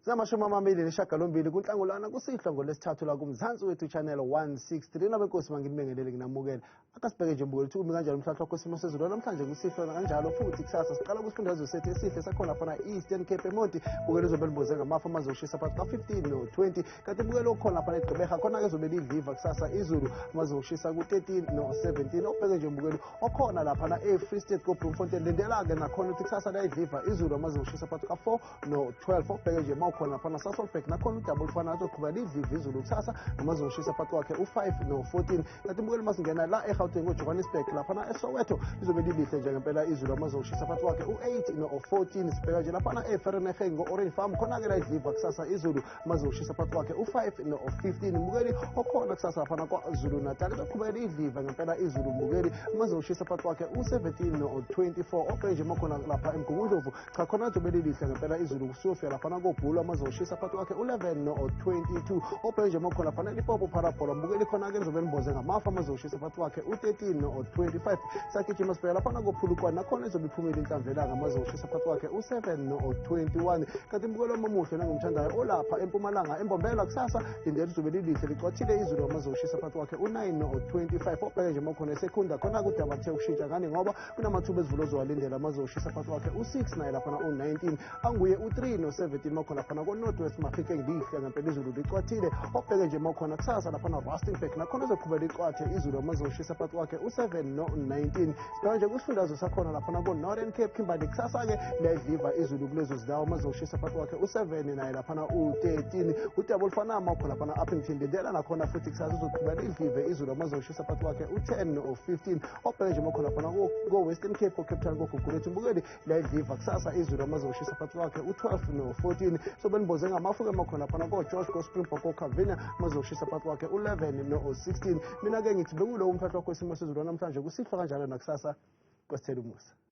Zingamashumi amabili nesishiyagalombili kuNhlangulana kusihlwa ngolwesithathu la kuMzansi Wethu Channel 163. Nabenkosi manginibingelele nginamukele. Akasibheke nje mbukeli ukuthi umi kanjani umhlahlo wakho simo sezulu namhlanje kusihlwa kanjalo futhi kusasa. Siqala kwisifundazwe sethu esihle sakhona fana Eastern Cape eMonti. Bukela uzobe libuze ngamafu amazoshisa phakathi ka-15 no-20, kanti bukela okukhona lapha eGqeberha khona-ke zobe lidliva kusasa izulu amazoshisa ku-13 no-17. Okubheke nje mbukeli okhona laphana e-Free State ko-Bloemfontein, lindela-ke nakhona ukuthi kusasa layidliva izulu amazoshisa phakathi ka-4 no-12. Okubheke nje uma ukhona laphana Sasolburg nakhona udaba olufana azoqhubeka lidliva izulu kusasa amazoshisa phakathi kwakhe u-5 no-14. Kanti mbukeli masingena la eGauteng ko-Johannesburg laphana eSoweto lizobe lilihle nje ngempela izulu amazoshisa phakathi kwakhe u-8 no-14. Sibheka nje laphana eVereeniging ngo-Orange Farm khona-ke layidliva kusasa izulu amazoshisa phakathi kwakhe u-5 no-15. Mbukeli okhona kusasa laphana kwaZulu Natal lizoqhubeka lidliva ngempela izulu mbukeli amazoshisa phakathi kwakhe u-17 no-24. Obheke nje makhona lapha eMgungundlovu, cha khona lizobe lilihle ngempela izulu kusiyofika laphana koBhulu amazoshisa phakathi kwakhe u-11 no-22. Obheke nje makhona laphana eLimpopo Phalaborwa mbukeli khona-ke lizobe limboze ngamafu amazoshisa phakathi kwakhe u-13 no-25. Sagijima sibheka laphana koPhulukwane nakhona izobe iphumile inhlamvelanga amazoshisa phakathi kwakhe u-7 no-21. Kanti mbukeli wami omuhle nangimthandayo olapha eMpumalanga eMbombela kusasa lindela lizobe lilihle licwathile izulu amazoshisa phakathi kwakhe u-9 no-25. Obheke nje makhona eSekhunda khona kudaba kuthe ukushintsha ngani ngoba kunamathuba esivulo ozowalindela amazoshisa phakathi kwakhe u-6 naye laphana u-19 anguye u-3 no-17. Makhona laphana ko-North West Mahikeng lihle ngempela izulu licwathile. Obheke nje makhona kusasa laphana Rustenburg nakhona izoqhubeka licwathe izulu amazoshisa phakathi kwakhe u-7 no-19. Sibheka nje kwisifundazwe sakhona laphana ko-Northern Cape Kimberley kusasa-ke liyadliva izulu kulezo zindawo amazoshisa phakathi kwakhe u-7 naye laphana u-13. Udaba olufanayo makhona laphana Upington lindela nakhona futhi kusasa izoqhubeka lidlive izulu amazoshisa phakathi kwakhe u-10 no-15. Obheke nje makhona laphana ko-Western Cape ko-Cape Town koGugulethu mbukeli liyadliva kusasa izulu amazoshisa phakathi kwakhe u-12 no-14. So benimboze ngamafu-ke makhona laphana ko-George ko-Springbok ko-Calvinia amazoshisa phakathi kwakhe u-11 no-16. Mina-ke ngithi bekulowo umhlahlo wakho wesimo sezulu namhlanje kusihlwa kanjalo nakusasa kwesithela umusa.